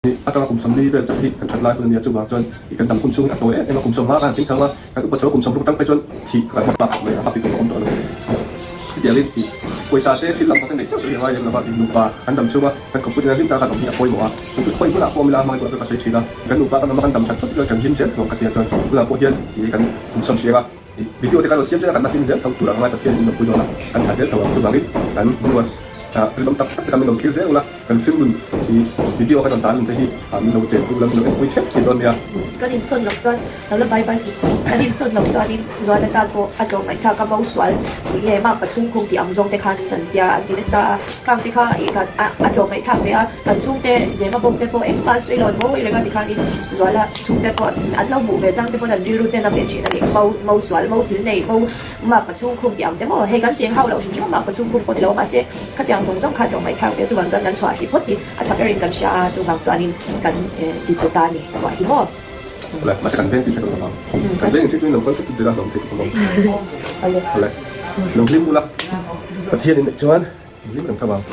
Atanga kum 40 vel chauh hi kan that lai hun a nia, chuvang chuan i kan dam hun chhung hi a tawi em em a, kum 15 khan tling chho a, kan upa chho kum 60 atang phei chuan thih kan hma bak mai a, hma tih tur a awm tawh lo. Hetiangin i pawisa te thil lam kha neih chauh chauh hi a ngai lem lova, i nupa kan dam chhunga kan khawpui tena hlim taka kan awm hi a pawimawh a, chu chu khawi hmunah pawh awm ila hmangaih bulah ka sawi thin a, kan nupa kan awm a kan dam that phawt chuan kan hlim zel tho ang ka tia chuan tunah pawh hian i kan kum 90 a, i video te kan rawn siam zel a kan la hlim zel tho tur ang a ngai Pathian in awmpui dawn a, kan tha zel tho ang chuvangin kan viewers rinawm tak tak te kha min rawn thlir zel ula. Kan hrim nun hi video kan rawn tan nun te hi min lo chen pui ula min lo enpui theuh thei dawn nia. Kan insawn loh chuan lo la bai bai suh. Kan insawn loh chuanin Zuala tan pawh a tlawm ngaihthlak a bo sual pui nge mak pathum khum tih ang zawng te khanin an tia an ti nasa a. Khang te kha ih khan a a tlawm ngaihthlak ve a, kan chhungte Zema bawk te pawh engmah an sawi lo an ngawi reng a tikhanin Zuala chhungte pawh an lo hmuh ve chang te pawn an rilru ten a ve thin a ni. Bo mo sual mo thil nei bo Mak ka chhung khum tih ang te maw? Hei kan cheng hauh loh hrim hrim a, mak ka chhung khum pawh ni lo a, mahse khatiang zawng zawng kha tlawm ngaihthlak ve chuvang chuan kan chhuah hrih phawt hi a tha berin kan hria a, chuvang chuanin kan ti tawh ta a ni, chhuah hi maw? Awle, mahse kan veng tih hre ka lo vang. Kan veng inthil chu in lo kal tut tut zel a, hlawm thei tut alawm. Awle. Awle, lo hlim ula, Pathian in neih chuan hlim reng tho ang.